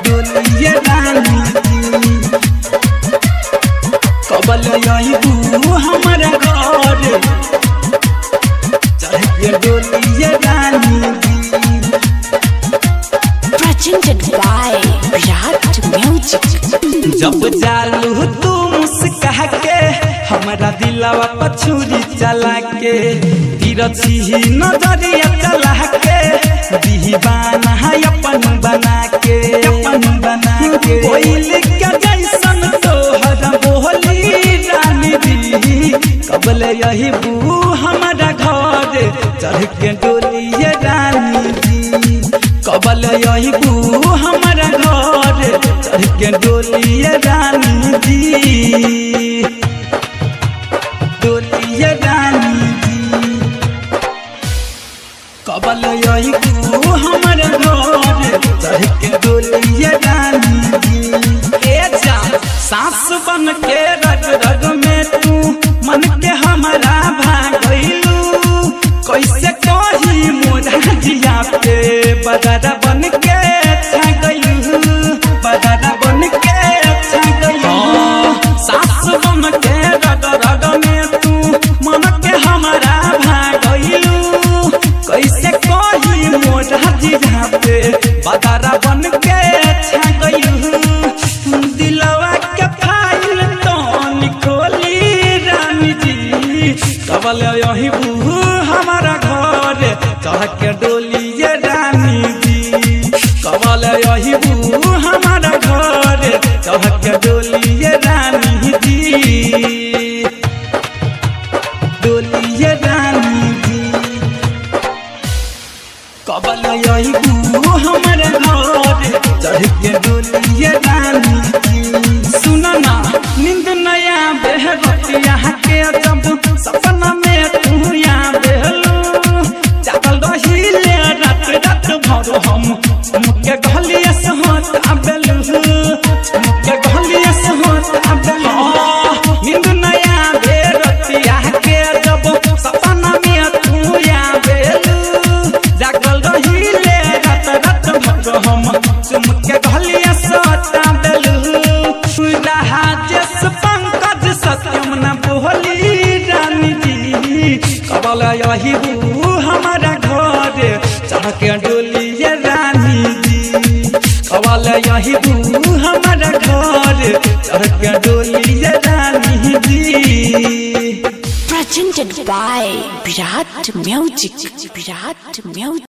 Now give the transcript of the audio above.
डोली ये रानी जी। कबल अइबू हमारा घर चढ़ के डोली ये रानी जी। Presented by Virat Music. जब जालू तू मुस्का के हमारा दिलवा पछुरी चला के तिरछी नजरिया चला के दीवाना अपन बना के अपन बना के कोयल के जैसन तोहर बोली रानी जी। कबल अइबू हमारा घर चढ़ के डोली ये रानी जी। कबल अइबू हमारा घर चढ़ के डोली ये रानी जी। डोली ये रानी जी। कबल अइबू हमारा घर चढ़ के डोली ये रानी जी। ए जान सास बन के रग रग में तू मन के हमारा भागलू कैसे कही मोरा जिया पे बदरा बन के छा गइलू बदरा बन के छा गइलू। सास बन के रग रग में तू मन के हमारा भागलू कैसे कही मोरा जिया पे बदरा बन के छा गइलू। दिलवा के फाइल तोन खोली रानी जी। कबल अइबू हमारा घर चढ़ के डोली ये रानी जी। कबल अइबू हमारा घर चढ़ के डोली ये रानी जी। डोली ये रानी जी। कबल अइबू हमारा घर चढ़ के डोली ये रानी जी। सुन ना नींद नया बेहरतिया के जब सपना में तू या बेहलू जागल रहिले रात रात भर हम मुके गलिया से होत आबेलू मुके गलिया से होत आबेलू। नींद नया बेहरतिया के जब सपना में तू या बेहलू जागल रहिले रात रात भर हम मुके गलिया से होत आबेलू। राजेश पंकज सत्यम न बोली रानी जी। कबल अइबू हमारा घर चढ़ के डोली ये रानी जी। कबल अइबू हमारा घर चढ़ के डोली ये रानी जी। Presented by Virat Music. Virat Music.